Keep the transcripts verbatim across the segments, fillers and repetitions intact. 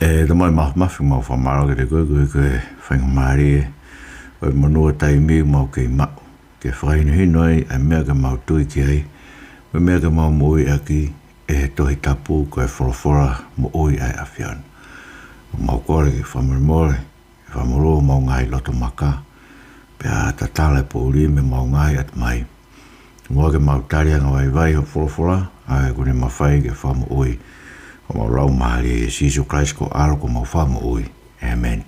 ʻE Tamai Māfimafi, mau fakamālō kiate koe, koeʻuhi ko e faingamālie ʻo e monū ʻo e taimi ʻoku mau kei maʻu ke fakahinohino ai ʻa e meʻa ke mau tui ki ai, mo e meʻa ke mau moʻui ʻaki ʻi he Tohi Tapu, ko e folofola moʻui ʻa e ʻAfiona. Mau kole ke fakamolemole, ke fakamolū homau ngaahi loto maka, pea tatala e poʻuli mei homau ngaahi ʻatamai, kae ʻoua ke mau tali angavaivai hoʻo folofola, ʻa ia ʻoku ne mafai ke fakamoʻui homau laumālie. ʻIa Sīsū Kalaisi ko ho ʻAlo ko homau Fakamoʻui. ʻĒmeni.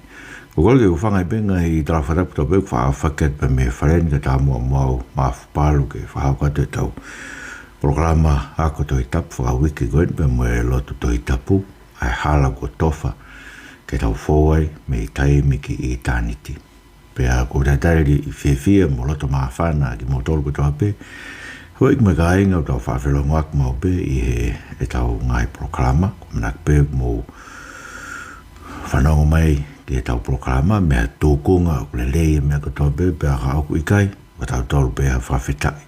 ʻOku ou kole ke u hūfanga ʻi he ngaahi tala fakatapu kotoa pē ʻoku faʻa fakahoko atu pē mei he fale ni, kae ʻatā muʻa mo au Maʻafu Palu ke fakahoko atu ʻetau polokalama ako Tohi Tapu fakauike ko eni pea mo e lotu Tohi Tapu, ʻa e hala kuo tofa ke tau fou ai mei taimi ki ʻitāniti. Pea ʻoku ou talitali fiefia mo loto māfana kimoutolu kotoa pē, houʻeiki mo e kāinga ʻoku tau faʻa felōngoaki maʻu pē ʻi he, ʻetau ngaahi polokalama. ʻOku ou ʻamanaki pē ʻoku mou fanongo mai ki heʻetau polokalama mei ha tūkunga ʻoku lelei e meʻa kotoa pē, pea ka ʻoku ʻikai, ʻoku tau tolu pē ha fakafetaʻi,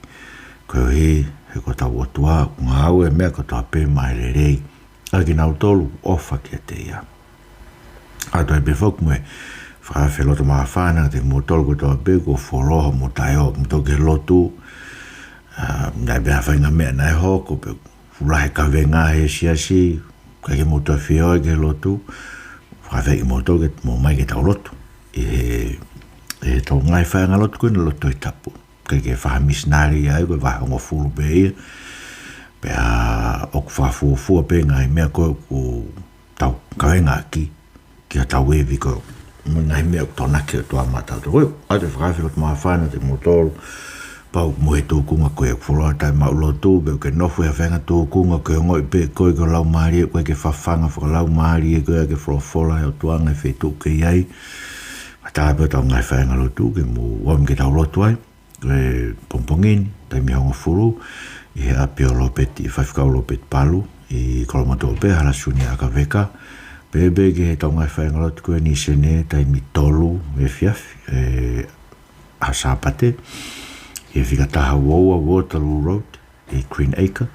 koeʻuhi he ko hotau ʻOtua ʻoku ngāue e meʻa kotoa pē maʻá e lelei ʻa kinautolu ʻoku ʻofa kiate ia. ʻA ia toe pē foki mo e fakaafe loto māfana kiate kimoutolu kotoa pē kuo fuoloa hoʻomou taʻeʻohoʻo moutolu ki he lotu. ʻA, naʻe pē ha faʻahinga meʻa naʻe hoko pe fuʻu lahi e kavenga he siasi, ʻikai ke mou toe fie ō ai ki he lotu, fakaafeʻi kimoutolu ke mou ō mai ke tau lotu ʻi he, ʻi heʻetau ngaahi faiʻanga lotu ko eni, lotu Tohi Tapu. ʻIkai ke fai ha misinale ai, ko e vahe hongofulu pē ia. Pea ʻoku fakafuofua pē ngaahi meʻa ko ē ʻoku tau kavengaʻaki ki hotau ivi ko ē, mo e ngaahi meʻa ʻoku tānaki ʻe he ʻOtua maʻatautolu. Ko ia, ʻa ia toe fakaafe loto māfana kiate kimoutolu, kapau ʻoku mou ʻi he tūkunga ko ē ʻoku fuoloa taʻemaʻulotu, pe ʻoku ke nofo ʻi ha faʻahinga tūkunga ʻoku ke ongoʻi pē ʻe koe ki ho laumālie ʻoku ʻikai ke fafanga fakalaumālie koe ʻaki e folofola ʻa e ʻOtua ʻi he feituʻu ʻoku ke ʻi ai. Fakataha pē hotau ngaahi faiʻanga lotu ke mou ō mai ke tau lotu ai. Ko e pongipongi ni, taimi hongofulu, ʻi he ʻapi ʻo Lopeti, Faifekau Lopeti Palu, ʻi Kolomotuʻa pē, Hala Siunia ʻAkaveka. Pea pehē ki heʻetau ngaahi faiʻanga lotu ko eni ʻi Senē, taimi tolu efiafi, ʻi he Sāpate, ʻi he fika taha ua ua Waterloo Road, ʻi Greenacre.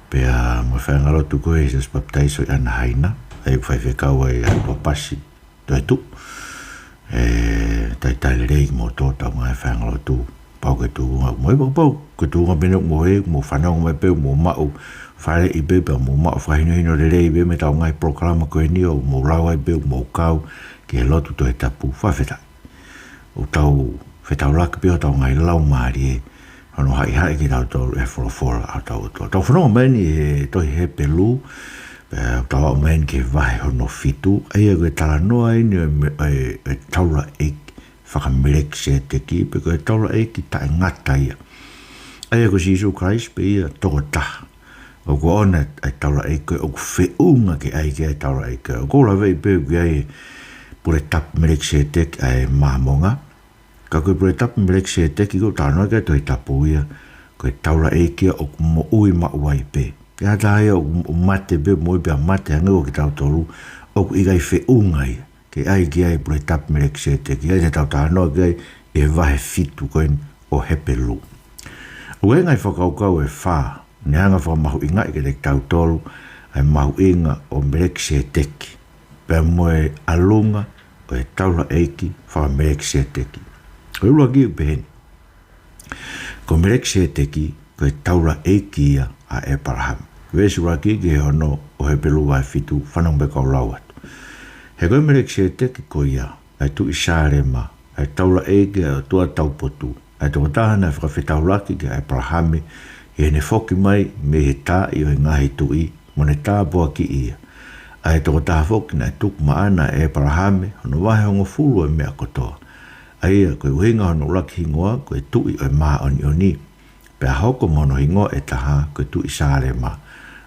Pea mo e faiʻanga lotu ko ē ʻi he Siasi Papitaiso ʻi ʻAnahaina, ʻa ia ʻoku faifekau ai ʻa Tuapasi Toetuʻu. ʻE, talitali lelei kimoutolu ʻetau ngaahi faiʻanga lotu. Kapau ko e tūkunga ʻoku mou ʻi, kapau ko e tūkunga pē eni ʻoku mou ʻi ai, mou fanongo mai pē, mou maʻu faleʻi pē, pea mou maʻu fakahinohino lelei pē mei heʻetau ngaahi polokalama ko eni, ʻo mou lau ai pē, mou kau ki he lotu Tohi Tapu, fakafetaʻi. ʻOku tau fetaulaki pē hotau ngaahi laumālie, hono haʻihaʻi kitautolu ʻe he folofola ʻa hotau ʻOtua. Tau fanongo mai eni he tohi Hepelū, pea tau aʻu mai eni ki he vahe hono fitu, ʻa ia ko e talanoa eni ʻo e me-, ʻo e, ʻo e taulaʻeiki faka-Melekiseteki, pe ko e taulaʻeiki taʻengata ia. ʻA ia ko Sīsū Kalaisi pē ia tokotaha. ʻOku ʻoʻona ʻa e taulaʻeiki ko ē ʻoku feʻunga ki he ʻai ki ai e taulaʻeiki. ʻOku ou laveʻi pē ʻoku ʻi ai e pule tapu Melekiseteki ʻa e Māmonga. Ka ko e pule tapu Melekiseteki ʻoku talanoa ki ai e Tohi Tapu ia, ko e taulaʻeiki ia ʻoku moʻui maʻu ai pē. ʻIkai ha taha ia ʻoku mate pē, moʻui pea mate hangē ko kitautolu, ʻoku ʻikai feʻunga ia ke ʻai ki ai e pule tapu Melekiseteki, ʻa ia te tau talanoa ki ai ʻi he vahe fitu ko eni ʻo Hepelū. ʻOku ʻi ai e ngaahi fakakaukau ʻe fā ne hanga ʻo fakamahuʻingaʻi kiate kitautolu ʻa e mahuʻinga ʻo Melekiseteki, pea mo e ʻalunga ʻo e taulaʻeiki faka-Melekiseteki. Ko e ʻuluaki ʻoku pehē ni: Ko Melekiseteki ko e taulaʻeiki ia ʻa ʻĒpalahame. Veesi ʻuluaki ki he ono ʻo Hepelū vahe fitu, fanongo pē kau lau atu. He ko Melekiseteki ko ia, ʻa e tuʻi Sālema, ʻa e taulaʻeiki ʻa e ʻOtua taupotu, ʻa e tokotaha naʻe fakafetaulaki kia ʻĒpalahame ʻi heʻene foki mai mei he taaʻi ʻo e ngaahi tuʻi, mo ne tāpuakiʻi ia, ʻa e tokotaha foki naʻe tuku maʻana ʻe ʻĒpalahame hono vahe hongofulu ʻo e meʻa kotoa, ʻa ia ko e ʻuhinga hono ʻuluaki hingoa ko e Tuʻi ʻo e Māʻoniʻoni, pea hoko mo hono hingoa ʻe taha ko e Tuʻi Sālema,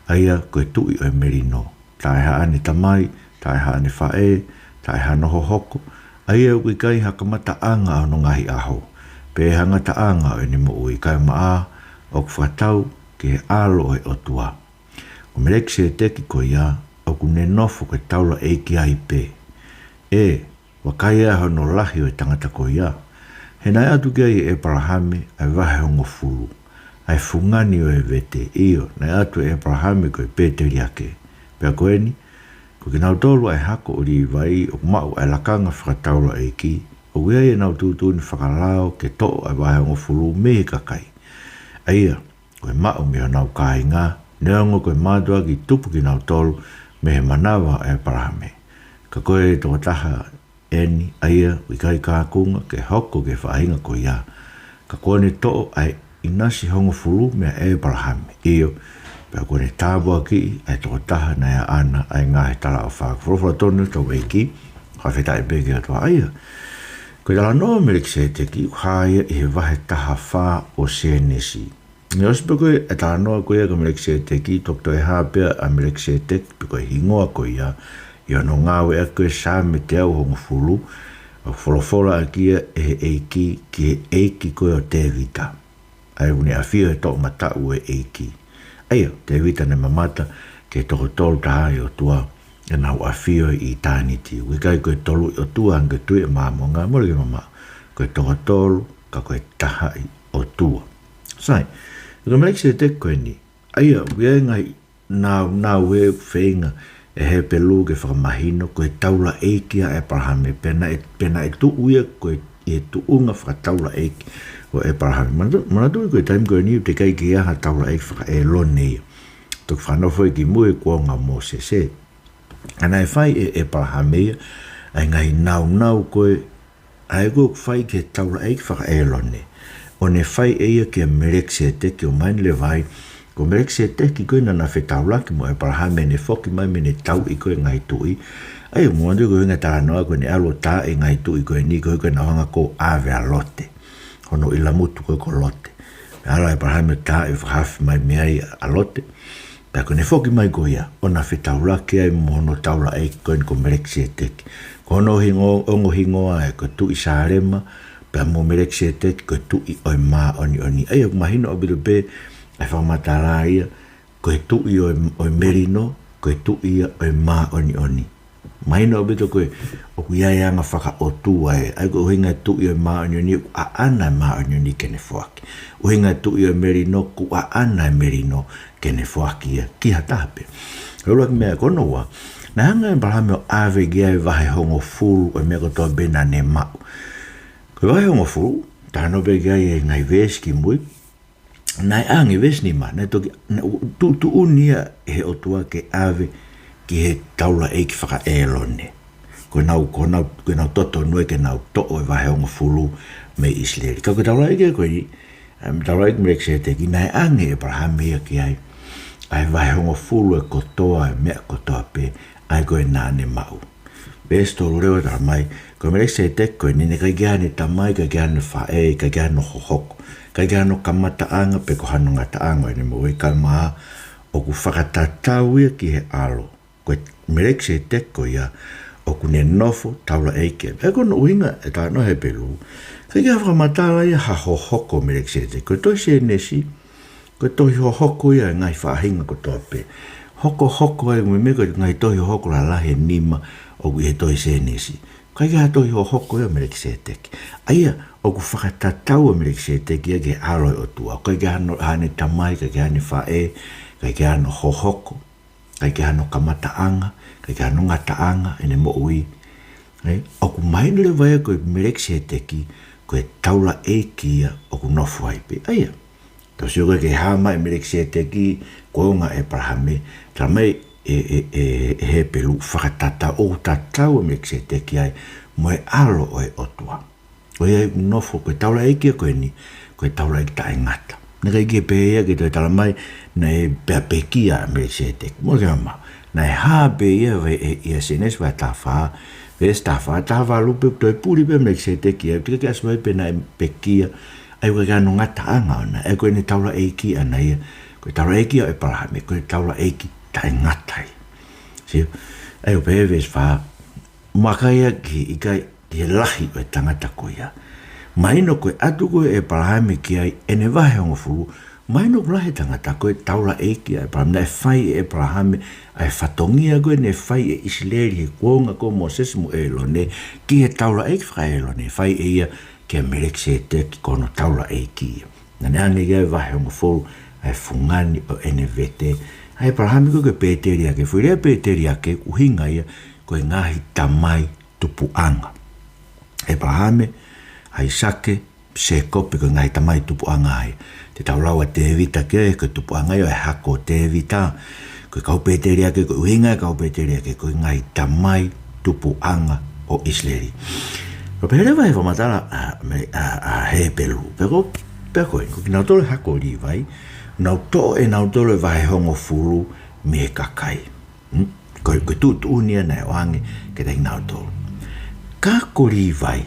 ʻa ia ko e Tuʻi ʻo e Melino, taʻe haʻane tamai, taʻe haʻane faʻē, taʻe hano hohoko, ʻa ia ʻoku ʻikai ha kamataʻanga ʻo hono ngaahi ʻaho, pe ha ngataʻanga ʻo ʻene moʻui, kae maʻa ʻoku fakatau ki he ʻAlo ʻo e ʻOtua. Ko Melekiseteki ko ia ʻoku ne nofo ko e taulaʻeiki ai pē. ʻE, vakai ā hono lahi ʻo e tangata ko ia. He naʻe ʻatu ki ai ʻe ʻĒpalahame ʻa e vahe hongofulu, ʻa e fungani ʻo e vete, ʻio, naʻe ʻatu ʻe ʻĒpalahame ko e pēteliake. Pea ko eni, Ko kinautolu ʻa e hako ʻo Līvai ʻoku maʻu ʻa e lakanga fakataulaʻeiki, ʻoku ʻi ai ʻenau tuʻutuʻuni fakalao ke toʻo ʻa e vahehongofulu mei he kakai, ʻa ia ko e maʻu mei honau kāinga, neongo ko e mātuʻaki tupu kinautolu mei he manava ʻo ʻĒpalahame. Ka ko e tokotaha eni, ʻa ia ʻoku ʻikai kākunga ke hoko ki he faʻahinga ko ia, ka kuo ne toʻo ʻa e ʻinasi hongofulu meia ʻĒpalahame. ʻIo, pea kuo ne tāpuakiʻi ʻa e tokotaha naʻe ʻaʻana ʻa e ngaahi talaʻofa. Ko e folofola tonu ʻa hotau ʻEiki, fakafetaʻi pē ki he ʻOtua. ʻA ia, ko e talanoa ʻo Melekiseteki ʻoku hā ia ʻi he vahe taha fā ʻo Sēnesi. Neongo pē ko e talanoa ko ia ko Melekiseteki, toki toe hā pē ʻa Melekiseteki, pe ko e hingoa ko ia, ʻi hono ngāueʻaki ʻo e Saame teau hongofulu, ʻoku folofola ʻaki ia ʻe he ʻEiki ki he ʻeiki ko ē ʻo Tēvita, ʻa ia ʻoku ne ʻafio he toʻomataʻu ʻo e ʻEiki. ʻA ia, Tēvita naʻe mamata ki he toko tolu taha ʻa e ʻOtua, ʻenau ʻafio ʻi ʻitāniti. ʻOku ʻikai ko e tolu ʻi ʻOtua, hangē ko e Tuʻi ʻa Māmonga, mole ke mamaʻo, ko e toko tolu, ka ko e taha ʻi ʻOtua. Sai, ko Melekiseteki ko eni, ʻa ia ʻoku ʻi ai e ngaahi nāunau ʻe feinga ʻe he Hepelū ke fakamahino ko e taulaʻeiki ʻa ʻĒpalahame, pea naʻe, pea naʻe tuʻu ia ko e, ʻi he tuʻunga fakataulaʻeiki ʻo ʻĒpalahame. Manatu, manatuʻi ko e taimi ko eni ʻoku teʻeki ai ke ʻi ai ha taulaʻeiki fakaʻĒlone ia. Toki fakanofo ia ki mui he kuonga ʻo Mōsese. Ka naʻe fai ʻe ʻĒpalahame ia ʻa e ngaahi nāunau ko ē, ʻa ia ko ē ʻoku fai ki he taulaʻeiki fakaʻĒlone, ʻo ne fai ʻe ia kia Melekiseteki. ʻOku mahino leva ai, ko Melekiseteki ko ē naʻa na fetaulaki mo ʻĒpalahame ʻi heʻene foki mai mei heʻene tauʻi ko ē e ngaahi tuʻi. ʻA ia, manatuʻi ko e ʻuhinga e talanoa ko ʻene ʻalu ʻo tā e ngaahi tuʻi ko eni, ko e ʻuhinga ko ʻenau hanga ʻo ʻave ʻa Lote, hono ʻilamutu ko ē ko Lote. Pea ʻalu ʻa ʻĒpalahame ʻo tā ʻo fakahaofi mai mei ai ʻa Lote. Pea ko ʻene foki mai ko ia, ʻo na fetaulaki ai mo hono taulaʻeiki ko eni ko Melekiseteki. Ko hono hingo-, ongo hingoa ē ko e Tuʻi Sālema, pea mo Melekiseteki ko e Tuʻi ʻo e Māʻoniʻoni. ʻA ia ʻoku mahino ʻaupito pē ʻa e fakamatala ia, ko e Tuʻi ʻo e, ʻo e Melino, ko e Tuʻi ia ʻo e Māʻoniʻoni. Mahino ʻaupito ko ē ʻoku ʻi ai e anga fakaʻotua ē, ʻa ia ko e ʻuhinga e Tuʻi ʻo e Māʻoniʻoni ʻoku ʻaʻana e māʻoniʻoni ke ne foaki. ʻUhinga e Tuʻi ʻo e Melino ʻoku ʻaʻana e melino ke ne foaki ia ki ha taha pē. Ko e ʻuluaki meʻa. Ko hono ua, naʻe hanga ʻe ʻĒpalahame ʻo ʻave ki ai e vahehongofulu ʻo e meʻa kotoa pē naʻa ne maʻu. Ko e vahehongofulu, talanoa pē ki ai e ngaahi veesi ki mui, naʻe ʻange, veesi nima, naʻe toki, naʻe tuʻutuʻuni ia ʻe he ʻOtua ke ʻave ki he taulaʻeiki fakaʻĒlone. Ko ʻenau, ko ʻenau, ko ʻenau totonu ia ke nau toʻo e vahehongofulu mei ʻIsileli. Ka ko e taulaʻeiki ko eni, ʻa e taulaʻeiki Melekiseteki, naʻe ʻange ʻe ʻĒpalahame ia ki ai ʻa e vahehongofulu ʻo e kotoa e meʻa kotoa pē, ʻa ia ko ē naʻa ne maʻu. Veesi tolu leva, talamai, ko Melekiseteki ko eni naʻe ʻikai ke ʻi ai haʻane tamai, ʻikai ke ʻi ai hano faʻē, ʻikai ke ʻi ai hano hohoko, ʻikai ke ʻi ai hano kamataʻanga pe ko hano ngataʻanga ʻo ʻene moʻui, kae ʻumaʻā ʻoku fakatatau ia ki he ʻAlo. Ko Melekiseteki ko ia ʻoku ne nofo taulaʻeiki. Pea ko hono ʻuhinga e talanoa Hepelū, ʻikai ke fakamatala ia ha hohoko ʻo Melekiseteki. Ko e tohi Sēnesi, ko e tohi hohoko ia e ngaahi faʻahinga kotoa pē. Hokohoko ai mo e meʻa, ko e ngaahi tohi hohoko lalahi ʻe nima ʻoku ʻi he tohi Sēnesi. ʻIkai ke ʻi ai ha tohi hohoko ia ʻo Melekiseteki. ʻA ia, ʻoku fakatatau ʻa Melekiseteki ia ki he ʻAlo ʻo e ʻOtua. ʻIkai ke ʻi ai hano, haʻane tamai, ʻikai ke ʻi ai haʻane faʻē, ʻikai ke ʻi ai hano hohoko, ʻikai ke ʻi ai hano kamataʻanga, ʻikai ke ʻi ai hano ngataʻanga ʻi heʻene moʻui. Ē, ʻoku mahino leva ia ko Melekiseteki ko e taulaʻeiki ia ʻoku nofo ai pē. ʻA ia, tau sio ko ē ki he hā mai ʻa Melekiseteki kuonga ʻo ʻĒpalahame, talamai ʻe, ʻe, ʻe, ʻe Hepelū, fakatatau, ʻoku tatau ʻa Melekiseteki ai mo e ʻAlo ʻo e ʻOtua. ʻOku ʻi ai e nofo, ko e taulaʻeiki ia ko eni, ko e taulaʻeiki taʻengata. Naʻe ʻikai ke pehē ia ke toe talamai naʻe pea pekia ʻa Melekiseteki. Mole ke mamaʻo. Naʻe hā pē ia ʻi he, ʻi he Sēnesi vahe taha fā, veesi taha fā, taha valu pē, toe puli pē ʻa Melekiseteki ia, teʻeki ke ʻasi mai pe naʻe pekia, ʻa ia ʻoku ʻikai ke ʻi ai hano ngataʻanga ʻona, ʻa ia ko ʻene taulaʻeiki ʻana ia, ko e taulaʻeiki ʻo ʻĒpalahame, ko e taulaʻeiki taʻengata ia. Sio, ʻa ia ʻoku pehē veesi fā, vakai ā ki he ʻikai, ki he lahi ʻo e tangata ko ia. Mahino ko e ʻatu ko ē ʻe ʻĒpalahame ki ai ʻene vahehongofulu, mahino ʻoku lahi e tangata ko e taulaʻeiki ʻa ʻĒpalahame. Naʻe fai ʻe ʻĒpalahame ʻa e fatongia ko ē naʻe fai ʻe ʻIsileli he kuonga ko ē ʻo Mōsese mo ʻĒlone, ki he taulaʻeiki fakaʻĒlone, fai ʻe ia kia Melekiseteki ko hono taulaʻeiki ia. Naʻa ne ʻange ki ai e vahehongofulu ʻa e fungani ʻo ʻene vete, ʻa ʻEpalahame ko e pēteliake, foʻi lea pēteliake, ʻuhinga ia ko e ngaahi tamai tupuʻanga. ʻEpalahame, ʻAisake, Sēkope ko e ngaahi tamai tupuʻanga ia. Te tau lau ʻa Tēvita ke ko e tupuʻanga ia ʻo e hako ʻo Tēvita. Ko e kau pēteliake, ko e ʻuhinga e kau pēteliake ko e ngaahi tamai tupuʻanga ʻo ʻIsileli. Ko e pehē leva he fakamatala ʻa, me, ʻa, ʻa Hepelū. Pea ko, pea ko e, ko kinautolu e hako ʻo Līvai, nau toʻo ʻe nautolu e vahe hongofulu mei he kakai. Hmm? Ko, ko e tuʻutuʻuni ia naʻe ʻoange kiate kinautolu. Ka ko Līvai,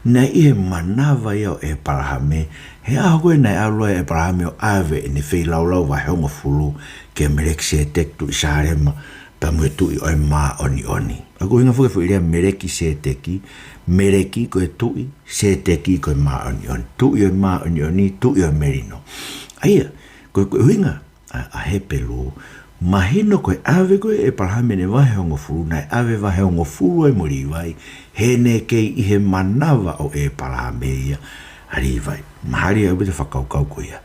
naʻe ʻi he manava ia ʻo ʻEpalahame, he ʻaho ko ē naʻe ʻalu ai ʻa ʻEpalahame ʻo ʻave ʻene feilaulau vahe hongofulu kia Melekiseteki tuʻi Sālema, pea mo e tuʻi ʻo e māʻoniʻoni. ʻA ia ko e ʻuhinga foki e foʻi lea Melekiseteki, Meleki ko e tuʻi, Seteki ko e māʻoniʻoni. Tuʻi ʻo e māʻoniʻoni, tuʻi ʻo e melino. ʻA ia, ko, ko e ʻuhinga ʻa, ʻa Hepelū, mahino ko e ʻave ko ē ʻe ʻEpalahame ʻene vahe hongofulu, naʻe ʻave vahe hongofulu ai mo Līvai, he naʻe kei ʻi he manava ʻo ʻEpalahame ia ʻa Līvai. Mahalo ia ʻoku te fakakaukau ko ia.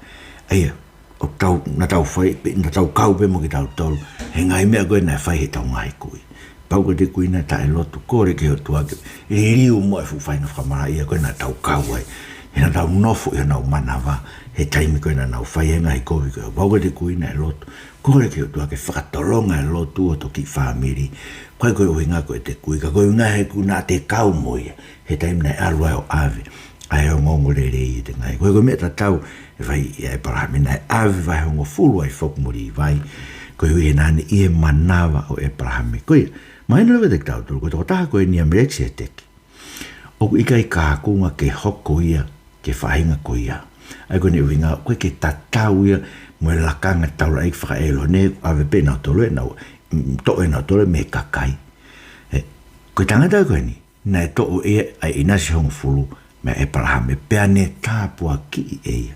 ʻA ia, ʻoku tau, naʻa tau fai, pe, naʻa tau kau pē mo kitautolu he ngaahi meʻa ko ē naʻe fai heʻetau ngaahi kui. Pau ko ʻete kui naʻe taʻe lotu, kole ki he ʻOtua ke liliu muʻa e fuʻu faʻahinga fakamalaʻia ko ē naʻa tau kau ai. He naʻa tau nofo ʻi honau manava he taimi ko ē naʻa nau fai ai e ngaahi kovi ko ē. Pau ko ʻete kui naʻe lotu, kole ki he ʻOtua ke fakatolonga e lotu ʻo hoto kiʻi fāmili. Ko e, ko e ʻuhinga ko ʻete kui, ka ko e ʻuhinga he ʻoku naʻa te kau mo ia he taimi naʻe ʻalu ai ʻo ʻave ʻa e ongoongolelei ʻi he ngaahi. Ko e, ko e meʻa tatau ʻe fai ʻe ʻEpalahame, naʻe ʻave vahe hongofulu ai foki mo Līvai, koeʻuhi he naʻa ne ʻi he manava ʻo ʻEpalahame. Ko ia, mahino leva kiate kitautolu, ko e tokotaha ko eni ʻa Melekiseteki, ʻoku ʻikai kaunga ke hoko ia ki he faʻahinga ko ia. ʻA ia ko ʻene ʻuhinga, ʻoku ʻikai ke tatau ia mo e lakanga taulaʻeiki faka-ʻĒlone, ʻave pē ʻe nautolu ʻenau, mm, toʻo ʻe nautolu mei he kakai. Ē, ko e tangata ko eni, naʻe toʻo ʻe ia ʻa e ʻinasi hongofulu meia ʻEpalahame, pea ne tāpuakiʻi ʻe ia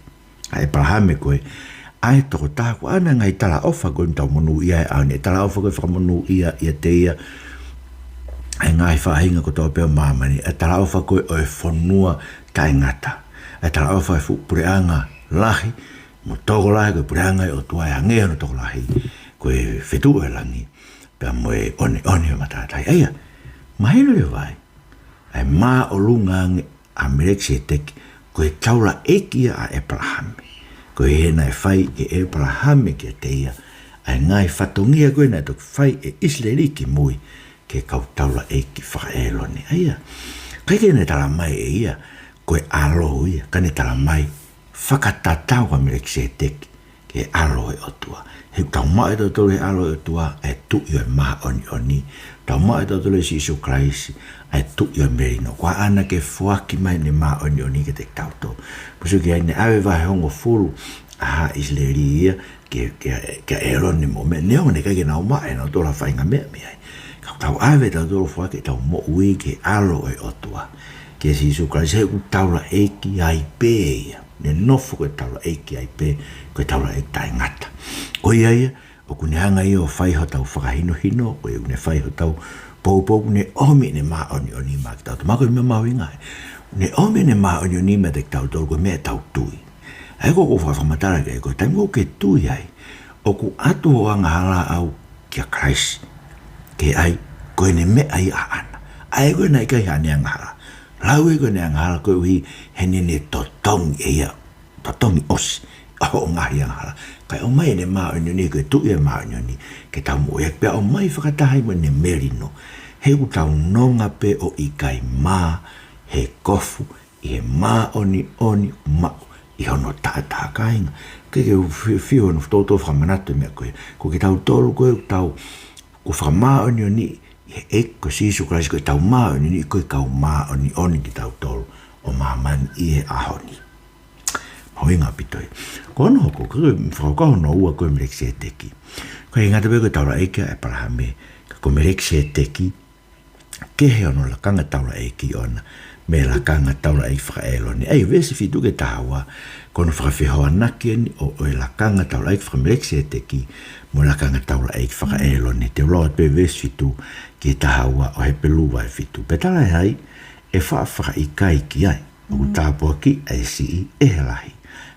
ʻa ʻEpalahame ko ē, ʻa e tokotaha ko ē ʻa ʻene ngaahi talaʻofa ko ē ʻoku tau monūʻia he ʻaho ni, ʻa e talaʻofa ko ē fakamonūʻia ʻiate ia, ʻa e ngaahi faʻahinga kotoa pē ʻo māmani, ʻa e talaʻofa ko ē ʻo e fonua taʻengata, ʻa e talaʻofa ʻo e fuʻu puleʻanga lahi mo tokolahi, ko e puleʻanga ʻo e ʻOtua ʻe hangē hono tokolahi, ko e fetuʻu ʻo e langi, pea mo e ʻoneʻone ʻo e matātahi. ʻA ia, mahino leva ai, ʻa e māʻolunga ange ʻa Melekiseteki, ko e taulaʻeiki ia ʻa ʻEpalahame. Koeʻuhi he naʻe fai ʻe ʻEpalahame kiate ia ʻa e ngaahi fatongia ko ē naʻe toki fai ʻe ʻIsileli kimui ki he kau taulaʻeiki faka-ʻĒlone. ʻA ia, ʻikai ke ne talamai ʻe ia ko e ʻalo ia, ka ne talamai fakatatau ʻa Melekiseteki ki he ʻalo ʻo e ʻOtua. He ʻoku tau maʻu ʻe tautolu e ʻalo ʻo e ʻOtua, ʻa e tuʻi ʻo e māʻoniʻoni. Tau maʻu ʻe tautolu ʻe Sīsū Kalaisi, ʻa e tuʻi ʻo e melino. Ko ʻene foaki mai ʻene māʻoniʻoni kiate kitautolu. Pea sio ki ai, naʻe ʻave vahe hongofulu ʻa haʻa ʻIsileli ia ki he, ki he, ki he ʻĒlone mo e meʻa, neongo naʻe ʻikai ke nau maʻu ʻe nautolu ha faʻahinga meʻa mei ai. Ka ʻoku tau ʻave ʻe tautolu ʻo foaki ʻetau moʻui ki he ʻalo ʻo e ʻOtua, kia Sīsū Kalaisi, he ʻoku taulaʻeiki ai pē ia. Ne nofo ko e taulaʻeiki ai pē, ko e taulaʻeiki taʻengata. Ko ia ia, ʻoku ne hanga ia ʻo fai hotau fakahinohino, ko ia ʻoku ne fai hotau poupou, ʻoku ne ʻomi ʻene māʻoniʻoni maʻa kitautolu. Mahalo ko e meʻa mahuʻinga ia. ʻOku ne ʻomi ʻene māʻoniʻoni maʻa kitautolu, ko e meʻa ʻetau tui. ʻA ia ko ʻeku fakamatala ki ai, ko e taimi ʻoku ke tui ai, ʻoku ʻatu hoʻo angahala ʻau kia Kalaisi. Ke ʻai, ko ʻene meʻa ia ʻaʻana. ʻA ia ko ē naʻe ʻikai haʻane angahala. Lau ē ko ʻene angahala koeʻuhi he naʻa ne totongi ʻe ia, totongi ʻosi ʻa hoʻo ngaahi angahala. Kae ʻomai ʻene māʻoniʻoni, ko e tuʻi ʻo e māʻoniʻoni, ke tau moʻui ai pea ʻomai fakataha ai mo ʻene melino. He ʻoku tau nonga pē ʻo ʻikai mā he kofu ʻi he māʻoniʻoni ʻoku maʻu ʻi hono taʻataʻa, kāinga. Ke ke fi-, fiu hono toutou fakamanatu e meʻa ko ē. Ko kitautolu ko ē ʻoku tau, ʻoku fakamāʻoniʻoniʻi ʻe he ʻEiki ko Sīsū Kalaisi, ko ʻetau māʻoniʻoni, ko e kau māʻoniʻoni kitautolu ʻo māmani ʻi he ʻaho ni. Mahuʻinga ʻaupito ia. Ko hono hoko, ko e fakakaukau hono ua ko e Melekiseteki. ʻIkai ngata pē ko e taulaʻeiki ʻa ʻEpalahame, ka ko Melekiseteki, kehe hono lakanga taulaʻeiki ʻoʻona mei he lakanga taulaʻeiki faka-ʻĒlone. ʻA ia, veesi fitu ki he taha ua, ko hono fakafehoanaki eni ʻo, ʻo e lakanga taulaʻeiki faka-Melekiseteki mo e lakanga taulaʻeiki faka-ʻĒlone. Te u lau atu pē veesi fitu ki he taha ua ʻo Hepelū vahe fitu. Pea talaʻehai ʻe faʻa fakaʻikaiʻi ki ai, ʻoku tāpuakiʻi ʻa e siʻi ʻe he lahi,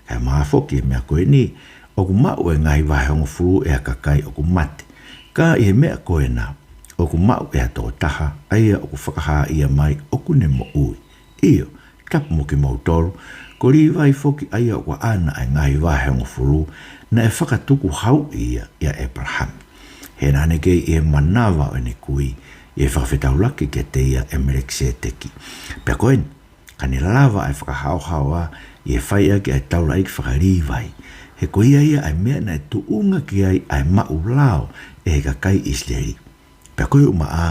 kae mā foki e meʻa ko eni ʻoku maʻu ʻe he ngaahi vahehongofulu ʻe ha kakai ʻoku mate. Ka ʻi he meʻa ko ena, ʻoku maʻu ʻe ha tokotaha, ʻa ia ʻoku fakahā ia mai ʻoku ne moʻui. ʻIo, tapu mo kimoutolu, ko Līvai foki ʻa ia ʻoku ʻaʻana ʻa e ngaahi vahehongofulu, naʻe fakatukuhauʻi ia ʻia ʻĒpalahame. He naʻa ne kei ʻi he manava ʻo ʻene kui, ʻi he fakafetaulaki kiate ia ʻe Melekiseteki. Pea ko eni, ka ne lava ʻa e fakahaohaoa ʻi he fai ʻaki ʻa e taulaʻeiki faka-Līvai. He ko ia ia ʻa e meʻa naʻe tuʻunga ki ai ʻa e maʻu lao ʻe he kakai ʻIsileli. Pea ko e ʻumaʻā,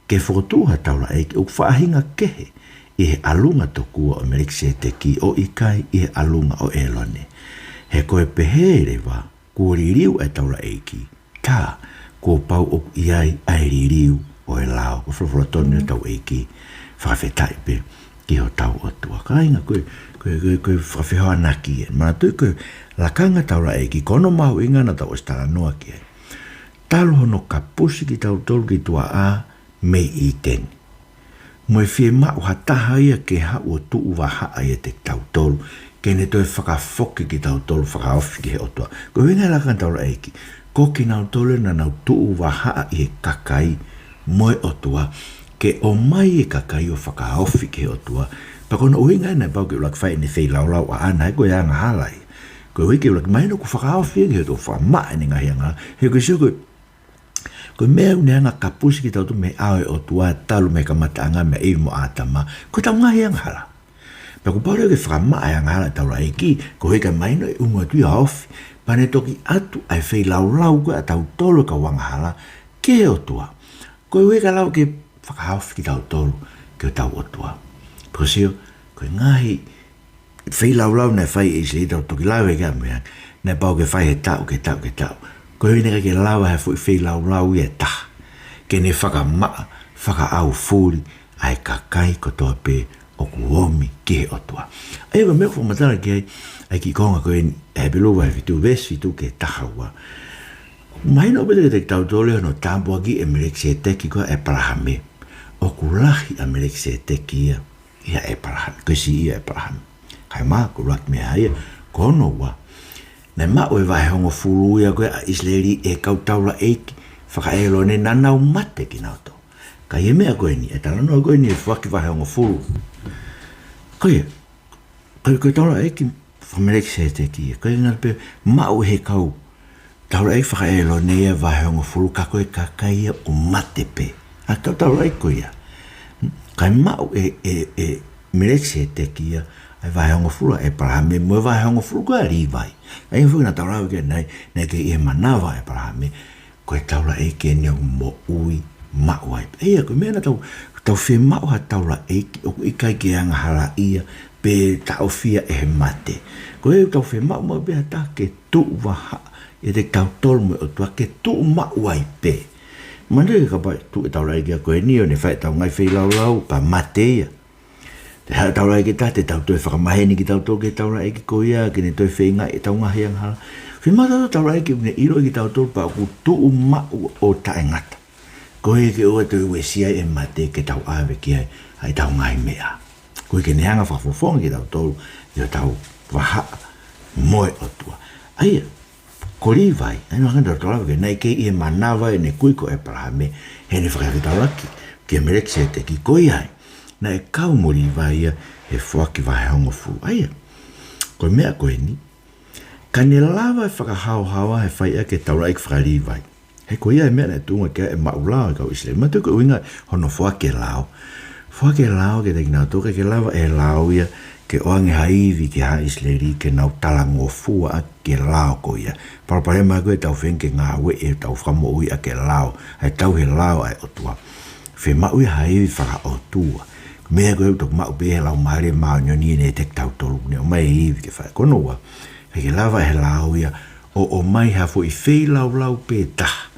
ke fokotuʻu ha taulaʻeiki ʻoku faʻahinga kehe ʻi he ʻalunga tokua ʻo Melekiseteki ʻo ʻikai ʻi he ʻalunga ʻo ʻĒlone. He ko e pehē leva, kuo liliu ʻa e taulaʻeiki, tā, kuo pau ʻoku ʻi ai ʻa e liliu ʻo e lao. Ko e folofola tonu ʻa hotau ʻEiki, fakafetaʻi pē ki hotau ʻOtua. Kāinga, ko e, ko e, ko e, ko e fakafehoanaki ē. Manatuʻi ko e lakanga taulaʻeiki, ko hono mahuʻinga naʻa tau ʻosi talanoa ki ai. Talu hono kapusi kitautolu ki tuʻa mei ʻĪteni. Mo e fiemaʻu ha taha ia ke haʻu ʻo tuʻu vahaʻa ʻiate kitautolu, ke ne toe fakafoki kitautolu fakaofi ki he ʻOtua. Ko e ʻuhinga e lakanga taulaʻeiki, ko kinautolu naʻa nau tuʻu vahaʻa ʻi he kakai mo e ʻOtua, ke ʻomai e kakai ʻo fakaofi ki he ʻOtua. Pea ko hono ʻuhinga naʻe pau ke ʻuluaki fai ʻene feilaulau ʻaʻana, he ko e angahala ia. Koeʻuhi ke ʻuluaki mahino kuo fakaofi ia ki he ʻOtua, fakamaʻa ʻene ngaahi angahala. He ko e sio ko e Ko e meʻa ʻoku ne hanga ʻo kapusi kitautolu mei he ʻao ʻo e ʻOtua talu mei he kamataʻanga, mei ʻIvi mo ʻĀtama, ko ʻetau ngaahi angahala. Pea kuo pau leva ke fakamaʻa e angahala ʻa e taulaʻeiki, koeʻuhi kae mahino ʻe ʻunu atu ia ʻo ofi. Pea ne toki ʻatu ʻa e feilaulau ko ē ʻatautolu kau angahala ki he ʻOtua, koeʻuhi kae lava ke fakaofi kitautolu ki hotau ʻOtua. Pea ko e sio, ko e ngaahi feilaulau naʻe fai ʻe ʻIsileli, tau toki lave ki ai ʻamuiange. Naʻe pau ke fai he taʻu, ki he taʻu, ki he taʻu. Koeʻuhi naʻe ʻikai ke lava ʻe ha foʻi feilaulau ia ʻe taha ke ne fakamaʻa, fakaʻaufuli ʻa e kakai kotoa pē ʻoku ōmi ki he ʻOtua. ʻA ia ko e meʻa ʻoku fakamatala ki ai ʻa e kiʻi konga ko eni, Hepelū vahe fitu, veesi fitu ki he taha ua. Mahino pē kiate kitautolu hono tāpuakiʻi ʻe Melekiseteki ko ē ʻa ʻĒpalahame. ʻOku lahi ʻa Melekiseteki ia ʻia ʻĒpalahame, ko e siʻi ʻo ʻĒpalahame. Kae ʻumaʻā, ko e ʻuluaki meʻa ia. Ko hono ua, naʻe maʻu e vahehongofulu ia ko ē ʻa ʻIsileli ʻe he kau taulaʻeiki faka-ʻĒlone naʻa nau mate kinautolu. Ka ʻi he meʻa ko eni, e talanoa ko eni e foaki vahehongofulu. Ko ia, ko e, ko e taulaʻeiki faka-Melekiseteki ia, ko e ngata pē maʻu ʻe he kau taulaʻeiki faka-ʻĒlone ia e vahehongofulu, ka ko e kakai ia ʻoku mate pē ʻa e kau taulaʻeiki ko ia. Kae maʻu ʻe, ʻe, ʻe Melekiseteki ia ʻa e vahehongofulu ʻa ʻĒpalahame mo e vahehongofulu ko ē ʻa Līvai. ʻA ia foki naʻa tau lave ki ai, naʻe, naʻe kei ʻi he manava ʻo ʻĒpalahame, ko e taulaʻeiki eni ʻoku moʻui maʻu ai. ʻA ia, ko e meʻa naʻa tau, tau fiemaʻu ha taulaʻeiki ʻoku ʻikai ke angahalaʻia pe taʻofia ʻe he mate. Ko ia ʻoku tau fiemaʻu maʻu pē ha taha ke tuʻu vahaʻa ʻiate kitautolu mo e ʻOtua, ke tuʻu maʻu ai pē. Manatuʻi kapau ʻe tuʻu e taulaʻeiki ko eni ʻo ne fai ʻetau ngaahi feilaulau, pea mate ia, te haʻu e taulaʻeiki ʻe taha, te tau toe fakamaheni kitautolu ki he taulaʻeiki ko ia, ke ne toe feingaʻi ʻetau ngaahi angahala. Fiemaʻu ʻe tautolu e taulaʻeiki ʻoku ne ʻiloʻi kitautolu pea ʻoku tuʻu maʻu ʻo taʻengata, koeʻuhi ke ʻoua toe uesia ai e mate ke tau ʻave ki ai ʻa ʻetau ngaahi meʻa. Koeʻuhi ke ne hanga ʻo fakafofongaʻi kitautolu ʻi hotau vahaʻa mo e ʻOtua. ʻA ia, ko Līvai, ʻa ia naʻa tau talanoa ki ai, naʻe kei ʻi he manava ʻene kui ko ʻĒpalahame, heʻene fakafetaulaki kia Melekiseteki, ko ia ai naʻe kau mo Līvai ia he foaki vahehongofulu. ʻA ia, ko e meʻa ko eni, ka ne lava e fakahaohaoa he fai ʻaki e taulaʻeiki faka-Līvai. He ko ia e meʻa naʻe tuʻunga ki ai e maʻu lao ʻa e kau ʻIsileli. Manatuʻi ko e ʻuhinga hono foaki e lao. Foaki e lao kiate kinautolu, ʻikai ke lava ʻe he lao ia ke ʻoange ha ivi ki haʻa ʻIsileli ke nau talangofua ʻaki e lao ko ia. Palopalema ko ē ʻetau feinga ke ngāueʻi ʻetau fakamoʻui ʻaki e lao, ʻa e tauhi e lao ʻa e ʻOtua. Fiemaʻu ia ha ivi fakaʻotua. Meʻa ko ē ʻoku tau maʻu pē he Laumālie Māʻoniʻoni ʻiate kitautolu, ne ʻomai e ivi ke fai. Ko hono ua, ʻikai ke lava ʻe he lao ia ʻo ʻomai ha foʻi feilaulau pē taha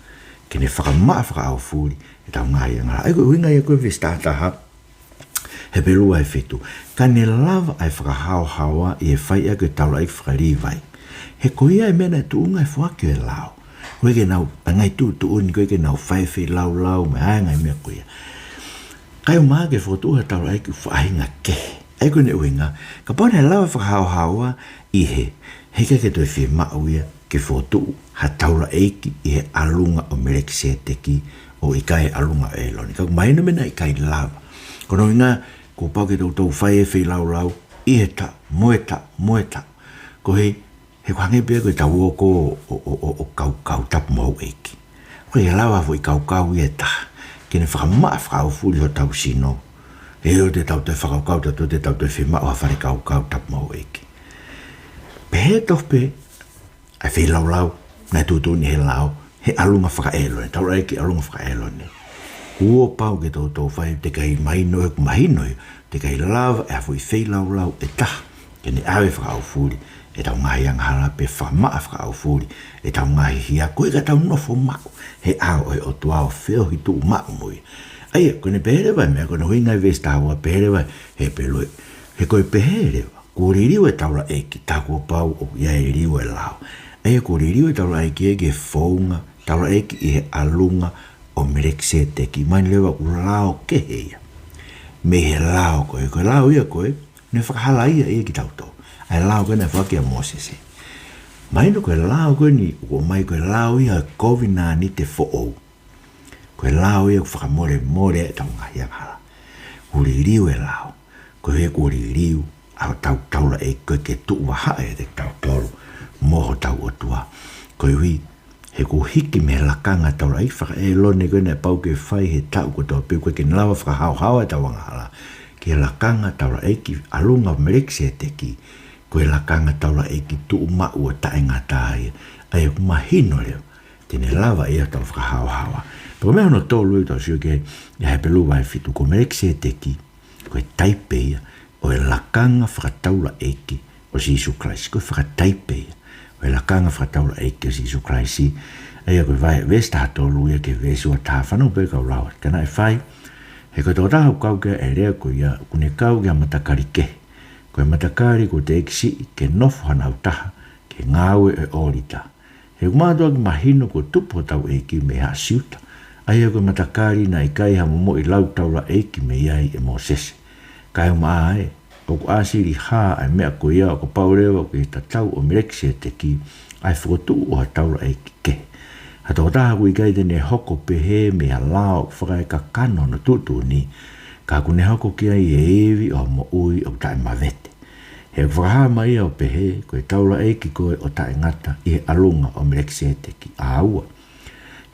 ke ne fakamaʻa, fakaʻaufuli ʻetau ngaahi angahala. ʻA ia ko e ʻuhinga ia ko ē veesi taha taha, Hepelū vahe fitu. Ka ne lava ʻa e fakahaohaoa ʻi he fai ʻaki e taulaʻeiki faka-Līvai. He ko ia e meʻa naʻe tuʻunga he foaki e lao. Koeʻuhi ke nau, ʻa e ngaahi tuʻutuʻuni, koeʻuhi ke nau fai e feilaulau, mo e ngaahi meʻa ko ia. Kae ʻumaʻā ke fokotuʻu ha taulaʻeiki ʻoku faʻahinga kehe. ʻA ia ko ʻene ʻuhinga, kapau naʻe lava fakahaohaoa ʻi he, heʻikai ke toe fiemaʻu ia ke fokotuʻu ha taulaʻeiki ʻi he ʻalunga ʻo Melekisēteki ʻo ʻikai ʻalunga ʻo ʻĒlone. Ka ʻoku mahino meʻa naʻe ʻikai lava. Ko hono ʻuhinga, kuo pau ke toutou fai e feilaulau ʻi he taʻu, mo e taʻu, mo e taʻu. Ko e hē, he ʻoku hangē pē ko e tau ō ko ē ʻo, ʻo, ʻo, ʻo kaukau, tapu mo houʻeiki. ʻOku ʻikai lava ha foʻi kaukau ia ʻe taha ke ne fakamaʻa fakaʻaufuli hotau sino. He ʻoua te tau toe fakakaukau, ʻoua te tau toe fiemaʻu ha fale kaukau, tapu mo houʻeiki. Pehē tofu pē ʻa e feilaulau naʻe tuʻutuʻuni he lao, he ʻalunga faka-ʻĒlone, taulaʻeiki ʻalunga faka-ʻĒlone. Kuo pau ke toutou fai, teʻeki ai mahino, he ʻoku mahino ia, teʻeki ai lava ʻe ha foʻi feilaulau ʻe taha ke ne ʻave fakaʻaufuli ʻetau ngaahi angahala pe fakamaʻa fakaʻaufuli ʻetau ngaahi hia, koeʻuhi ka tau nofo maʻu he ʻao ʻo e ʻOtua ʻo feohi tuʻu maʻu mo ia. ʻA ia, ko ʻene pehē leva e meʻa, ko hono ʻuhinga e veesi taha ua, pehē leva he Hepelū, he ko e pehē leva, kuo liliu e taulaʻeiki, tā kuo pau ʻoku ʻi ai e liliu e lao. ʻA ia kuo liliu e taulaʻeiki ia ki he founga taulaʻeiki ʻi he ʻalunga ʻo Melekisēteki, mahino leva ʻoku lao kehe ia mei he lao ko ē, ko e lao ia ko ē naʻe fakahalaia ia kiate kitautolu. ʻA e lao ko ē naʻe foaki ʻe Mōsese. Mahino ko e lao ko eni ʻoku ʻomai ko e lao ia ʻo e kovinānite foʻou. Ko e lao ia ʻoku fakamolemole ai ʻetau ngaahi angahala. Kuo liliu e lao. Koeʻuhi kuo liliu ʻa hotau taulaʻeiki ko ē ke tuʻu vahaʻa ʻiate kitautolu mo hotau ʻOtua. Koeʻuhi he kuo hiki mei he lakanga taulaʻeiki faka-ʻĒlone ko ē naʻe pau ke fai he taʻu kotoa pē, ʻoku ʻikai ke ne lava fakahaohaoa ʻetau angahala, ki he lakanga taulaʻeiki ʻalunga ʻo Melekisēteki, ko e lakanga taulaʻeiki tuʻu maʻu ʻo taʻengata ia. ʻA ia ʻoku mahino leva te ne lava ia ʻo tau fakahaohaoa. Pea ko e meʻa hono tolu ʻoku tau sio ki ai ʻi he Hepelū vahe fitu, ko Melekisēteki ko e taipe ia ʻo e lakanga fakataulaʻeiki ʻo Sīsū Kalaisi. Ko e fakataipe ia ʻo e lakanga fakataulaʻeiki ʻo Sīsū Kalaisi. ʻA ia ko e vahe, veesi taha tolu ia ki he veesi ua taha, fanongo pē kau lau atu. Ka naʻe fai, he ko e tokotaha ʻoku kau ki ai ʻa e lea ko ia, ʻoku ne kau ki ha matakali kehe. Ko e matakali kuo teʻeki siʻi ke nofo hanau taha ki he ngāue ʻo e ʻōlita. He ʻoku mātuʻaki mahino kuo tupu hotau ʻEiki mei Haʻa Siuta, ʻa ia ko e matakali naʻe ʻikai ha momoʻi lau taulaʻeiki mei ai ʻe Mōsese. Kaeʻumaʻā ē, ʻoku ʻāsili hā ʻa e meʻa ko ia, ʻo kapau leva ʻoku ʻi he tatau ʻo Melekisēteki ʻa e fokotuʻu ʻo ha taulaʻeiki kehe. Ha tokotaha ʻoku ʻikai te ne hoko pehē mei ha lao ʻoku fakaekakano hono tuʻutuʻuni, ka ʻoku ne hoko ki ai e ivi ʻo ha moʻui ʻoku taʻemavete. He ʻoku fakahā mai ia ʻo pehē, ko e taulaʻeiki koe ʻo taʻengata ʻi he ʻalunga ʻo Melekisēteki, ʻa ua,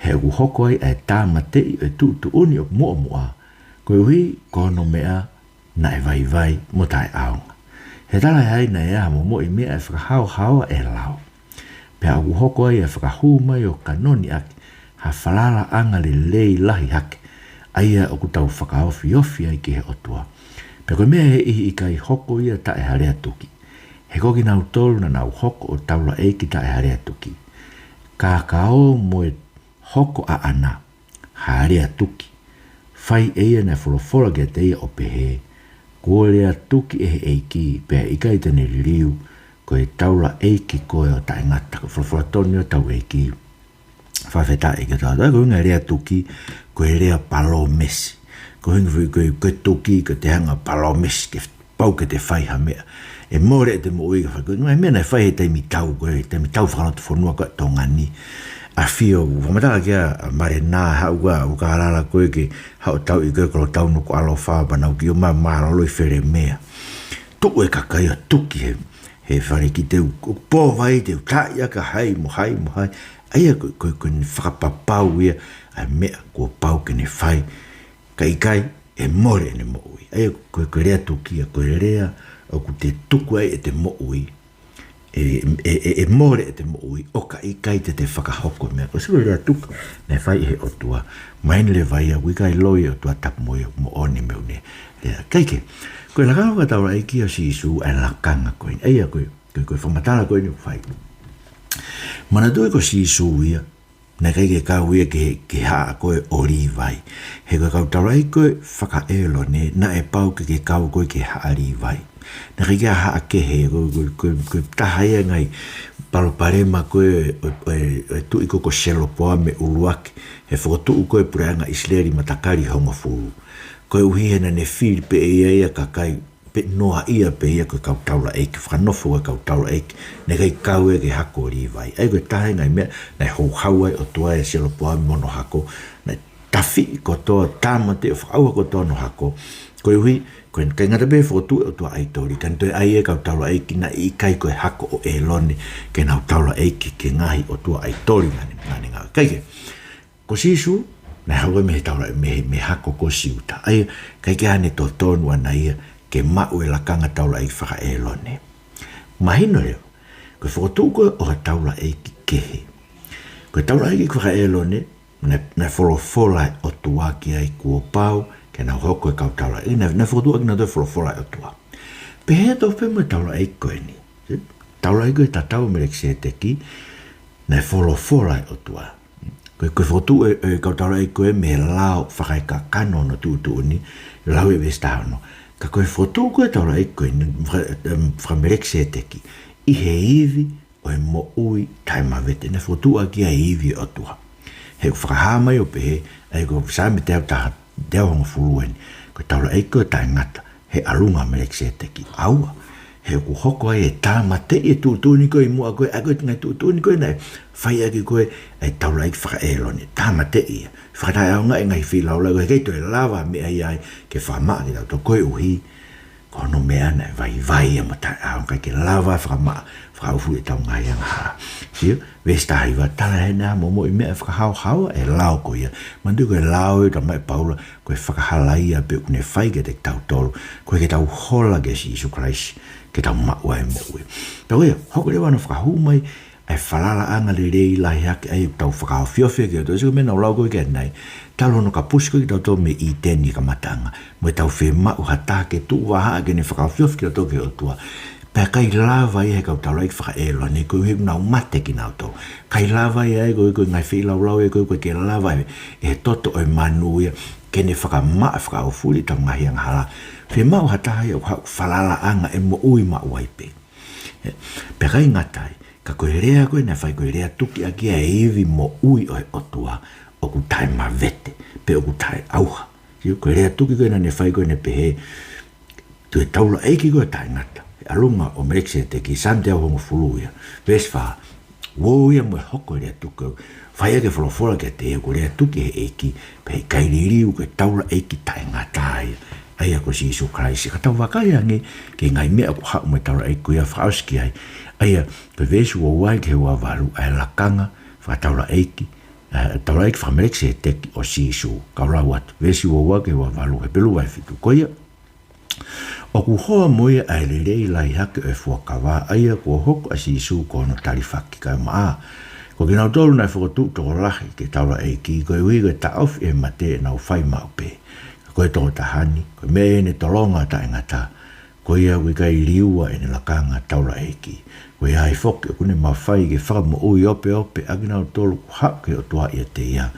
he ʻoku hoko ai ʻa e tāmateʻi ʻo e tuʻutuʻuni ʻoku muʻomuʻa, koeʻuhi ko hono meʻa naʻe vaivai mo taʻeʻaonga. He talaʻehai naʻe ʻi ai ha momoʻi meʻa ʻe fakahaohaoa ʻe he lao, pea ʻoku hoko ai ʻa e fakahū mai ʻo kanoni ʻaki ha falalaʻanga lelei lahi hake, ʻa ia ʻoku tau fakaofiofi ai ki he ʻOtua. Pea ko e meʻa ʻe niʻihi ʻikai hoko ia taʻe ha lea tuki. He ko kinautolu naʻa nau hoko ʻo taulaʻeiki taʻe ha lea tuki, ka ka ō mo e hoko ʻaʻana ha lea tuki, fai ʻe ia naʻe folofola kiate ia ʻo pehē, kuo lea tuki ʻe he ʻEiki, pea ʻikai te ne liliu, ko e taulaʻeiki koe ʻo taʻengata. Ko e folofola tonu ia ʻa hotau ʻEiki. Fakafetaʻi ki he ʻOtua. Ko e ʻuhinga e lea tuki, ko e lea palōmesi. Ko e ʻuhinga foki ko e, ko e tuki, ko e te hanga palōmesi ke pau ke te fai ha meʻa. ʻE mole ʻete moʻui ka fai, ko e ngaahi meʻa naʻe fai he taimi tau ko ē, taimi tau fakalotofonua ko ē ʻa Tonga ni. ʻAfio, fakamatala kia Malenā, haʻu ʻa Ukalala ko ē ke haʻu ʻo tauʻi ko ē kolo tau Nukuʻalofa, pea nau kiʻi ō mai ʻo mālōlō ʻi Felemea. Tuʻu e kakai ʻo tuki he, he fale ki te u, ʻoku pō vai te u taʻi ʻaki ʻa hai mo hai mo hai. ʻA ia ko e, ko e, ko ʻene fakapapau ia ʻa e meʻa kuo pau ke ne fai. Ka ʻikai, ʻe mole ʻene moʻui. ʻA ia ko e, ko e lea tuki ia, ko e lea ʻoku te tuku ai ʻete moʻui. ʻE, ʻe, ʻe, ʻe mole ʻete moʻui ʻo ka ʻikai te te fakahoko e meʻa. Ko e sio ki he lea tuki naʻe fai ʻe he ʻOtua. Mahino leva ia ʻoku ʻikai loi e ʻOtua tapu mo ia, moʻoni e meʻa ʻoku ne lea. Kae kehe, ko e lakanga fakataulaʻeiki ʻo Sīsū ʻa e lakanga ko eni. ʻA ia ko e, ko e, ko e fakamatala ko eni ʻoku fai. Manatuʻi ko Sīsū ia, naʻe ʻikai ke kau ia ki he, ki he haʻa ko ē ʻo Līvai. He ko e kau taulaʻeiki ko ē faka-ʻĒlone, naʻe pau ke, ke kau ko ē ki he haʻa Līvai. Naʻe ʻikai ke ʻi ai ha haʻa kehe, ko, ko, ko, ko e taha ia e ngaahi palopalema ko ē ʻo, ʻo, ʻo e tuʻi ko ē ko Selopoame ʻUluaki, he fokotuʻu ko ē puleʻanga ʻIsileli matakali ʻe hongofulu. Koeʻuhi he naʻa ne fili pē ʻe ia ia kakai pe noaʻia pē ia ko e kau taulaʻeiki, fakanofo ko e kau taulaʻeiki, naʻe ʻikai kau ia ki he hako ʻo Līvai. ʻA ia ko e taha e ngaahi meʻa naʻe houhau ai ʻOtua ʻia Selopoami mo hono hako, naʻe tafiʻi kotoa, tāmateʻi ʻo fakaʻauha kotoa hono hako. Koeʻuhi, ko e ʻikai ngata pē he fokotuʻu ʻe he ʻOtua ʻaitoli, ka ne toe ʻai e kau taulaʻeiki naʻe ʻikai ko e hako ʻo ʻĒlone ke nau taulaʻeiki ki he ngaahi ʻotua ʻaitoli naʻa ne, naʻa ne ngāue. Kae kehe, ko Sīsū, naʻe haʻu ia mei he taulaʻe-, mei he, mei he hako ko Siuta. ʻA ia, ʻikai ke ʻi ai haʻane totonu ʻana ia ke maʻu e lakanga taulaʻeiki fakaʻĒlone. Mahino leva, ko e fokotuʻu ko ē ʻo ha taulaʻeiki kehe, ko e taulaʻeiki fakaʻĒlone, naʻe, naʻe folofola e ʻOtua ki ai kuo pau ke nau hoko ko e kau taulaʻeiki. Naʻe, naʻe fokotuʻu ʻaki kinautolu e folofola e ʻOtua. Pehē tofu pē mo e taulaʻeiki ko eni. Taulaʻeiki ko ē tatau ʻo Melekiseteki, naʻe folofola e ʻOtua. Ko e, ko e fokotuʻu e, e kau taulaʻeiki ko ē mei he lao fakaekakano hono tuʻutuʻuni, lau e veesi taha ono. Ka ko e fokotuʻu ko ē e taulaʻeiki ko eni, faka-, em, faka-Melekiseteki, ʻi he ivi ʻo e moʻui taʻemavete, naʻe fokotuʻu ʻaki ia e ivi ʻo e ʻOtua. He ʻoku fakahā mai ʻo pehē, ʻa ia ko Saame teau taha, teau hongofulu eni, ko e taulaʻeiki ko ē taʻengata, he ʻalunga ʻo Melekiseteki. ʻAua, he ʻoku hoko ai e tāmateʻi e tuʻutuʻuni ko ē ʻi muʻa ko ē, ʻa ia ko e ngaahi tuʻutuʻuni ko ē naʻe fai ʻaki ko ē ʻa e taulaʻeiki fakaʻĒlone. Tāmateʻi ia. Fakataʻeʻaongaʻi e ngaahi feilaulau, he ʻikai toe lava meʻa ia ai ke fakamaʻa kitautolu koeʻuhi ko hono meʻa naʻe vaivai ia mo taʻeʻaonga, ʻikai ke lava fakamaʻa fakaʻaufuli ʻetau ngaahi angahala. Sio, veesi taha hiva, tala heni ʻa e momoʻi meʻa fakahaohaoa e lao ko ia. Manatuʻi ko e lao ʻoku talamai ʻe Paula, ko e fakahalaia pē ʻoku ne fai kiate kitautolu, ko e ke tau hola kia Sīsū Kalaisi, ke tau maʻu ai e moʻui. Pea ko ia, hoko leva hono fakahū mai ʻa e falalaʻanga lelei lahi hake, ʻa ia ʻoku tau fakaofiofi ki ai, ʻoku tau sio ki he meʻa naʻa ku lau ko ē ki ai ʻanenai, talu hono kapusi ko ē kitautolu mei ʻĪteni he kamataʻanga, mo ʻetau fiemaʻu ha taha ke tuʻu vahaʻa ke ne fakaofiofi kitautolu ki he ʻOtua. Pea ʻikai lava ia ʻe he kau taulaʻeiki fakaʻĒlone, koeʻuhi ʻoku nau mate kinautolu. ʻIkai lava ia ʻe ia ko e, ko e ngaahi feilaulau ia ko ē, ʻoku ʻikai ke lava ʻe he toto ʻo e manu ia ke ne fakamaʻa fakaʻaufuli ʻetau ngaahi angahala. Fiemaʻu ha taha ia ʻoku haʻu ko e falalaʻanga ʻe moʻui maʻu ai pē. Pea ʻikai ngata ai, ka ko e lea ko ē naʻe fai ko e lea tuki ʻaki ia e ivi moʻui ʻo e ʻOtua ʻoku taʻemavete, pe ʻoku taʻeʻauha. Sio, ko e lea tuki ko ē naʻa ne fai ko ē naʻe pehē, ko e taulaʻeiki ko ē taʻengata, he ʻalunga ʻo Melekiseteki, Saame teau hongofulu ia, veesi fā, ʻoku ʻi ai mo e hoko e lea tuki, fai ʻaki e folofola kiate ia, ko e lea tuki ʻe he ʻEiki, pea ʻikai liliu, ko e taulaʻeiki taʻengata ia, ʻa ia ko Sīsū Kalaisi. Ka tau vakai ange ki he ngaahi meʻa ʻoku haʻu mo e taulaʻeiki ko ia fakaʻosi ki ai. ʻA ia, ko e veesi ua ua ki he ua valu, ʻa e lakanga fakataulaʻeiki, ʻa e taulaʻeiki faka-Melekiseteki ʻo Sīsū. Kau lau atu, veesi ua ua ki he ua valu, Hepelū vahe fitu. Ko ia, ʻoku hoa mo ia ʻa e lelei lahi hake ʻo e fuakava, ʻa ia kuo hoko ʻa Sīsū ko hono talifaki, kae ʻumaʻā ko kinautolu naʻe fokotuʻu tokolahi ke taulaʻeiki, koeʻuhi ko e taʻofi ʻe he mate ʻenau fai maʻu pē. Ka ko e tokotaha ni, ko e meʻa ʻi heʻene tolonga taʻengata, ko ia ʻoku ʻikai liua ʻene lakanga taulaʻeiki. Ko ia ai foki ʻoku ne mafai ke fakamoʻui opeope ʻa kinautolu ʻoku haʻu ki he ʻOtua ʻiate ia.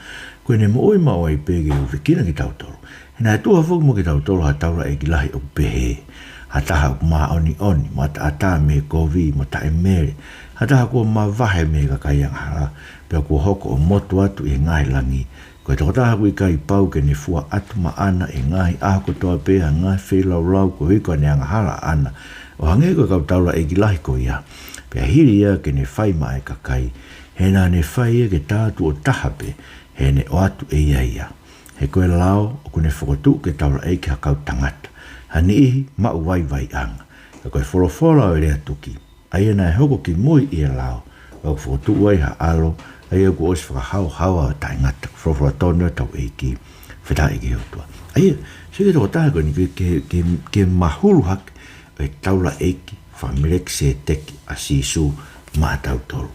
Ko ʻene moʻui maʻu ai pē ke hūfekina kitautolu. He naʻe tuha foki mo kitautolu ha taulaʻeiki lahi ʻoku pehē. Ha taha ʻoku māʻoniʻoni, mo ʻataʻatā mei he kovi, mo taʻemele. Ha taha kuo mavahe mei he kakai angahala, pea kuo hoko ʻo motu atu ʻi he ngaahi langi. Ko e tokotaha ʻoku ʻikai pau ke ne fua ʻatu maʻana ʻi he ngaahi ʻaho kotoa pē ha ngaahi feilaulau koeʻuhi ko ʻene angahala ʻaʻana, ʻo hangē ko e kau taulaʻeiki lahi ko ia. Pea hili ia ke ne fai maʻa e kakai, he naʻa ne fai ia ke tā tuʻo taha pē, heʻene ʻoatu ʻe ia ia. He ko e lao ʻoku ne fokotuʻu ke taulaʻeiki ha kau tangata, ha niʻihi maʻu vaivaiʻanga. Ka ko e folofola ʻo e lea tuki, ʻa ia naʻe hoko kimui ʻi he lao, ʻoku fokotuʻu ai ha ʻAlo, ʻa ia kuo ʻosi fakahaohaoa ʻo taʻengata, folofola tonu ʻa hotau ʻEiki, fakafetaʻi ki he ʻOtua. ʻA ia, sio ki he tokotaha ko eni ke, ke, ke, ke mahulu hake ʻa e taulaʻeiki faka-Melekiseteki ʻa Sīsū maʻa tautolu.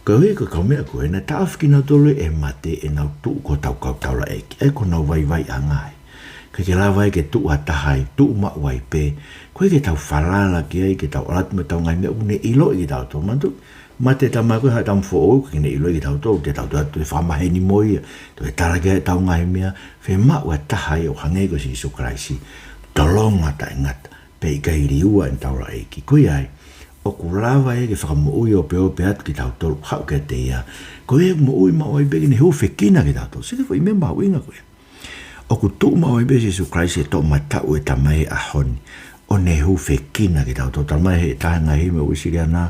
Koeʻuhi ko e kau meʻa ko ē naʻe taʻofi kinautolu ʻe he mate ʻenau tuʻu ko hotau kau taulaʻeiki, ʻa ia ko honau vaivaiʻanga ia. ʻIkai ke lava ia ke tuʻu ha taha ia, tuʻu maʻu ai pē. ʻOku ʻikai ke tau falala ki ai, ke tau ʻalu atu mo ʻetau ngaahi meʻa ʻoku ne ʻiloʻi kitautolu. Manatuʻi, mate e tama ko ē, haʻatau foʻou, ʻikai ke ne ʻiloʻi kitautolu, te tau toe ʻalu atu ʻo fakamaheni mo ia, toe tala ki ai ʻetau ngaahi meʻa. Fiemaʻu ha taha ia ʻoku hangē ko Sīsū Kalaisi, tolonga taʻengata, pea ʻikai liua ʻene taulaʻeiki. Ko ia ai, ʻoku lava ia ke fakamoʻui opeope atu kitautolu ʻoku haʻu kiate ia. Ko ia ʻoku moʻui maʻu ai pē ke ne hūfekina kitautolu. Sio ki he foʻi meʻa mahuʻinga ko ia. ʻOku tuʻu maʻu ai pē ʻa Sīsū Kalaisi he toʻomataʻu ʻo e Tamai he ʻaho ni, ʻo ne hūfekina kitautolu. Talamai ʻe he taha e ngaahi himi ʻo Uēsiliana,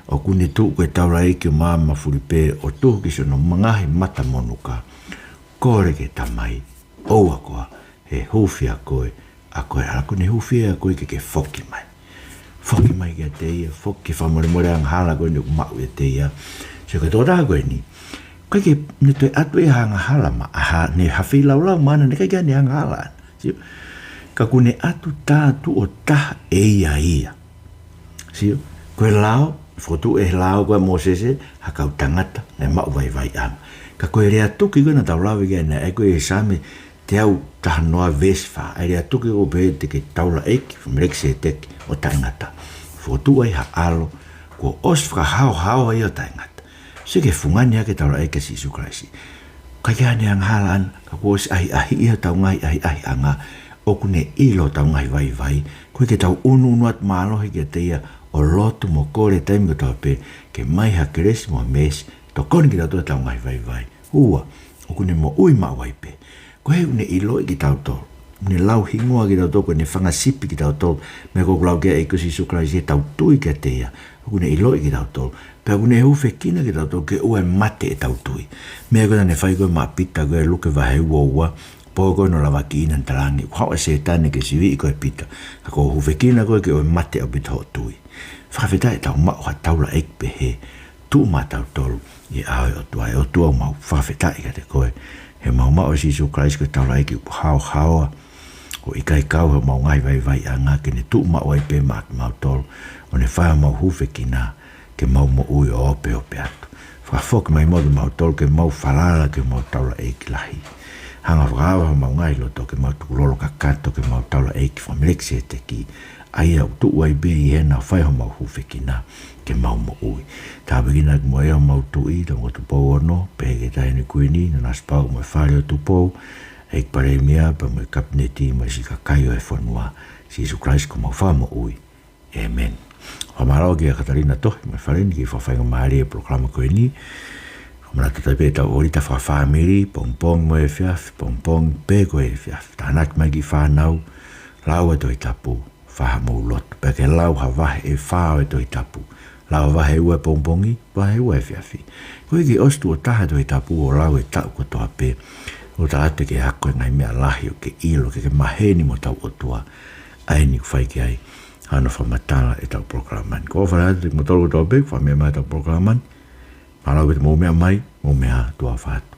ʻoku ne tuʻu ko e taulaʻeiki ʻo maama fuli pē ʻo tuhu ki siʻono ngaahi mata monuka. Kole ki he Tamai, ʻoua koā ʻe hūfia koe ʻa koe. ʻAlu ʻo ne hūfia koe ke ke foki mai. Foki mai kiate ia, foki ki he fakamolemole angahala ko eni ʻoku maʻu ʻiate ia. Sio, ko e tokotaha ko eni, ʻikai ke ne toe ʻatu ʻe ia ha angahala maʻa ha, ne ha feilaulau maʻana, naʻe ʻikai ke ʻi ai haʻane angahala. Sio, ka ʻoku ne ʻatu tā tuʻo taha ʻe ia ia. Sio, ko e lao, fokotuʻu ʻe he lao ko ē ʻa Mōsese ha kau tangata naʻe maʻu vaivaiʻanga. Ka ko e lea tuki ko ē naʻa tau lave ki ai ʻanenai, ʻa ia ko e Saame teau taha noa veesi fā, ʻa e lea tuki ko ē pehē te ke taulaʻeiki faka-Melekisēteki ʻo taʻengata. Fokotuʻu ai ha ʻAlo kuo ʻosi fakahaohaoa ia ʻo taʻengata. Sio ki he fungani ʻa e taulaʻeiki ʻa Sīsū Kalaisi. ʻIkai ke ʻi ai haʻane angahala ʻana, ka kuo ʻosi ʻahiʻahiʻi ʻetau ngaahi ʻahiʻahinga, ʻoku ne ʻilo ʻetau ngaahi vaivai. Koeʻuhi ke tau ʻunuʻunu atu mālohi kiate ia ʻo lotu mo kole he taimi kotoa pē ke ʻomai ha kelesi mo ha meesi, tokoni kiate kitautolu ʻetau ngaahi vaivai. Ua, ʻoku ne moʻui maʻu ai pē. Koeʻuhi ʻoku ne ʻiloʻi kitautolu, ʻoku ne lau hingoa kitautolu, ʻoku ne fanga sipi kitautolu, meʻa ko ē ʻoku lau ki ai ʻa e ʻEiki ko Sīsū Kalaisi, heʻetau tui kiate ia. ʻOku ne ʻiloʻi kitautolu, pea ʻoku ne hūfekina kitautolu ke ʻoua ʻe mate ʻetau tui. Meʻa ko ē naʻa ne fai ko ē maʻa Pita ko ē ʻi Luke vahe uaua, pō ko ē hono lavakiʻi ʻene talaange, ʻoku haʻu ʻa Sētane ke siviʻi koe Pita, ka ʻoku ou hūfekina koe ke ʻoua ʻe mate ʻaupito hoʻo tui. Fakafetaʻi ʻetau maʻu ha taulaʻeiki pehē, tuʻu maʻatautolu ʻi he ʻao ʻo e ʻOtua. ʻE ʻOtua, ʻoku mau fakafetaʻi kiate koe he ʻemau maʻu ʻa Sīsū Kalaisi ko e taulaʻeiki ʻoku haohaoa, ʻoku ʻikai kau he ʻemau ngaahi vaivaiʻanga, ke ne tuʻu maʻu ai pē maʻa kimautolu, ʻo ne fai homau hūfekina ke mau moʻui ʻo opeope atu. Fakafoki mai muʻa kimautolu ke mau falala ki homau taulaʻeiki lahi. Hanga ʻo fakaava homau ngaahi loto ke mau tukulolo kakato ki homau taulaʻeiki faka-Melekisēteki, ʻa ia ʻoku tuʻu ai pē ʻi hena ʻo fai homau hūfekina ke mau moʻui. Tāpuekina kimoutolu ʻe homau Tuʻi, Tangata Tupou Ono, pehē ki he Taʻahine Kuini, Nanasipauʻu mo e Fale ʻo Tupou, ʻEiki Palēmia, pea mo e Kapineti, mo e siʻi kakai ʻo e fonua, Sīsū Kalaisi ko homau Fakamoʻui. ʻĒmeni. Fakamālō kia Katalina Tohi mo e fale ni ki he fakafaingamālie e polokalama ko eni. Fakamanatu atu pē ʻetau ʻōlita fakafāmili, pongipongi mo e efiafi, pongipongi pē ko e efiafi. Tānaki mai ki he fānau, lau e Tohi Tapu, fai haʻamou lotu. Pea ke lau ha vahe ʻe fā ʻo e Tohi Tapu. Lau ha vahe ʻe ua he pongipongi, vahe ʻe ua he efiafi. Koeʻuhi ke ʻosi tuʻo taha e Tohi Tapu ʻo lau he taʻu kotoa pē, ʻoku tala atu ke ako e ngaahi meʻa lahi ʻoku ke ʻilo ke ke maheni mo hotau ʻOtua. ʻA eni ʻoku fai ki ai hano fakamatala ʻetau polokalama ni. Ko e ʻofa lahi atu kiate kimoutolu kotoa pē ʻoku fakameʻa mai ʻetau polokalama ni. Mālō ʻaupito hoʻomou meʻa mai, mou meʻa ā, tuʻa ʻofa atu.